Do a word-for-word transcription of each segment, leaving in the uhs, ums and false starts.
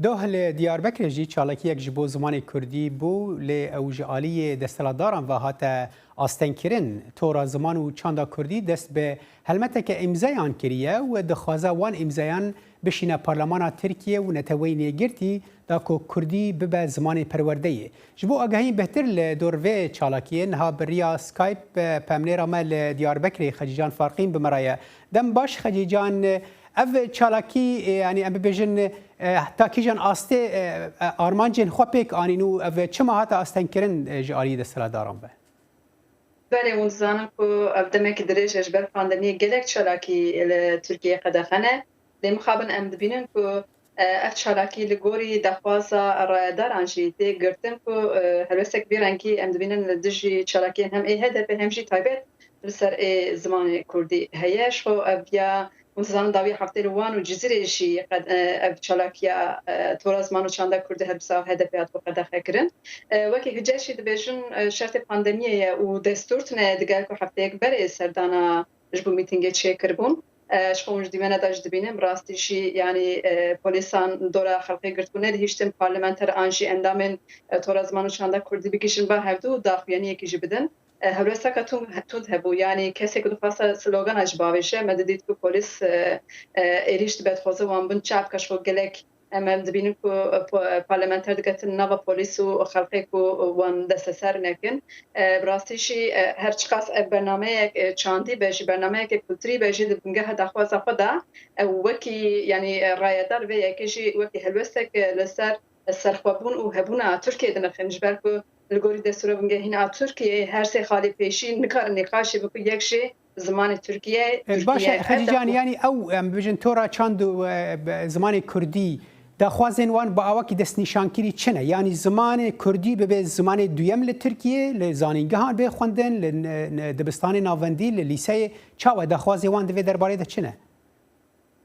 Doh li Diyarbekirê jî çalakiyek ji bo zimanê kurdî bû, lê ew ji aliyê desthilatdaran ve hate astengkirin. Tora ziman û çanda kurdî dest bi helmeteke îmzeyan kiriye û dixwaze wan îmzeyan bişîne Parlemana Tirkiye û Neteweyên Yekgirtî da ku kurdî bibe zimanê perwerdeyê. Ji bo agahiyên bêhtir li dor vê çalakiyê niha bi riya Skype, e, pemnêra me li Diyarbekirê Xecîcan Farqîn bi me re ye. Dem baş Xecîcan, ev çalakî, e, yanî em bibêjin, e, ta kîjan astê, e, e, armancên xwe pêk anîn û ev çima hate astengkirin, e, ji aliyê desthilatdaran ve? Belê, hûn dizanin ku ev demekî dirêj e, ji ber pandemiyê gelek çalakî li Tirkiyeyê qedexe ne. Lê mixabin em dibînin ku, e, ev çalakî li gorî daxwaza rayedaran jî tê girtin ku, e, helwestek vî rengî em dibînin li dijî çalakiyên hem ê H D P hem jî taybet li ser ê zimanê kurdî heye. Ji xwe ev ya hûn dizanin dawiya heftê li Wan û Cizîrê jî qed-, e, ev çalakiya, e, tora ziman û çanda kurdî her bi sax H D P hatibû qedexe kirin. E, wekî hice jî dibêjin, e, şertê pandemiyê ye û destûr tune digel ku hefteyek berê serdana ji bo mîtîngê çêkiribûn. E, ji xwe hûn ji dîmena de jî dibînin, bi rastî jî, yanî, e, polîsan dora xelkê girtibû nedihiştin parlamenter an jî endamên, e, tora ziman û çanda kurdî bigihîjin ba hevdû û daxuyaniyekî jî bidin. E, helwesteka tund, tund hebû, yanî kesê ku dixwaste slogana jî bavêje, me didît ku polîs, e, e, êrîş dibe, dixwaze wan bin çap ke. Ji xwe gelek Em, em dibînin ku, e, po-, e, parlamenter digetin nava polîs û xelkê ku wan desteser nekin. E, bi rastî jî, e, her çiqas ev bernameyek, e, çandî be jî, bernameyeke kulturî be jî, di bingeha daxwaza xwe de ew wekî, yanî, e, rayedar vê yekê jî wekî helwestek, e, li ser serxwebûn û hebûna Tirkiyê dinixin, ji ber ku li gorî destûra bingehîn a Tirkiyeyê her sê xalê pêşî nikarin nîqaşê bikin, yek jî zimanê Tirkiye, E, baş e, Tirkiye. Xecîcan, yanî ew, em bibêjin, tora çand û, e, be-, zimanê kurdî, daxwazên wan bi awakî destnîşankirî çi ne? Yanî zimanê kurdî bibe zimanê duyem li Tirkiye, li zanîngehan bê xwendin, li ne-, ne-, dibistanê navendî, li lîseyê, çawa daxwazê wan di vê derbarê de çi ne?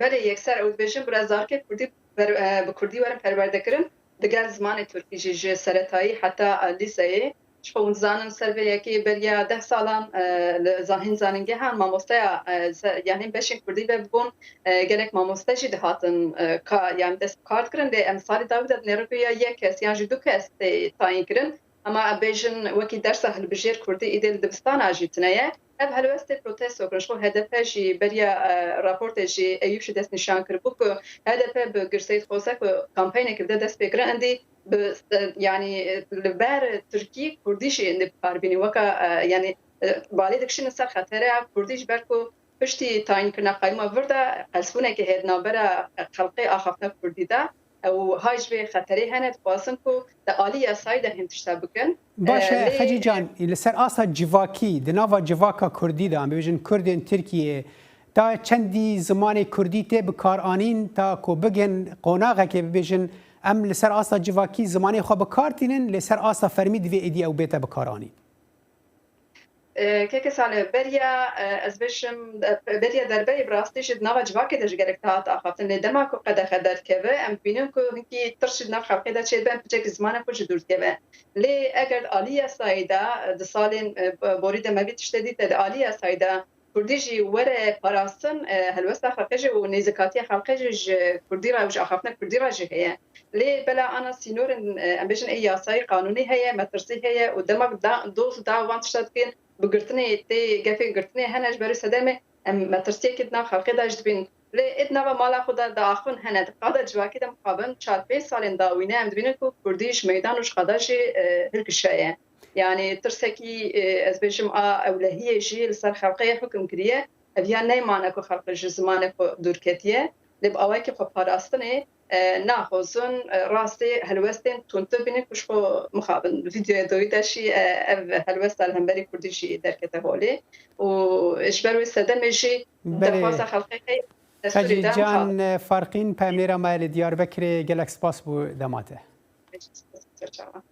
Belê, yekser ew dibêjin, bira zarokê kurdî per-, e, bi kurdî werin perwerdekirin, digel zimanê tirkî jî, ji seretayî heta, e, lîseyê. Ji xwe hûn dizanin, ser vê yekê beriya deh salan, e, li za-, hîn zanîngehan mamosteya, e, se-, yanî beşên kurdî ve bibûn, e, gelek mamoste jî dihatin, e, ka-, yanî dest bi kar dikirin, lê em salê dawî de dinêrin ku ya yek kes yan jî du kes tê tayîn kirin. Hema em bêjin wekî dersa hilbijêr kurdî îdê li dibistana jî tune ye. Ev helwestê protesto kirin. Ji xwe H D P jî beriya, e, raportê jî Eyûb jî destnîşan kiribû ku H D P bi girseyî dixwaze ku kampeynek bide dest pê kirin. Endî bi, e, yanî, e, li ber tirkî kurdî jî endî bi kar bînî. Weka, e, yanî, e, balê dikişînin ser xetereya kurdî ji ber ku piştî tayînkirina qayûma vir de qelsbûnekê heye di navbera xelqê axaftina kurdî de. Ew hay ji vê xeterê hene, dixwazin ku di alî yasayî de hin tişta bikin. Baş e, E, lê Xecîcan, li ser asta civakî, di nava civaka kurdî de, em bibêjin kurdên Tirkiyê, ta çendî zimanê kurdî tê bi kar anîn, ta ku bigin qonaxekê bibêjin, em li ser asta civakî zimanê xwe bi kar tînin, lê ser asta fermî divê êdî ew bête bi kar anîn? E, keke Salih, beriya, e, ez bêjim, e, beriya derberê bi rastî jî di nava civakê de jî gelek dihat axaftin. Lê dema ku qedexe derkeve, em dibînin ku hinkî tirs jî di nav xelkê de çêdibe, em piçekî zimanê xwe jî dûr dikeve. Lê eger di alî yasayî de, e, di salên, e, borî de me vî tiştê dîte, di alî yasayî de kurdî jî were parastin, e, helwesta xelkê jî û nêzîkatiya xelkê jî ji kurdî re û ji axaftina kurdî re jî heye. Lê bela ana sînorên, e, em bêjin ê yasayî qanûnî heye, metirsî heye û dema da, doz da wan tişta dikin, bi girtinê tê gefên girtinê hene ji ber wê sedemê em metirsiyekê di nav xelkê de jî dibîn. Lê ê di nava mala xwe de diaxivin hene, di qada civakî de mixabin çar pênc salên dawîne em dibînin ku kurdî ji meydan û ji qada jî, e, hilkişaye. Yanî tirsekî, e, ez bêjim a ewlehiyê jî li ser xelkê hukm kiriye. Ev ya neymane ku xelk ji zimanê xwe dûr ketiye, lê bi awayekî xwe parastinê, e, naxwazin, e, rastê helwestên tundtir bînin ku ji xwe mixabin. Vîdeoya doyî de jî, e, ev helwesta li hemberî kurdî jî derkete holê û ji ber wê sedemê jî Belê. Daxwaza xelkê heye destûrê Xecî de Can mixabin. Farqîn, peyamnêra me li Diyarbekirê, gelek spas bo dema te. Ser çavan.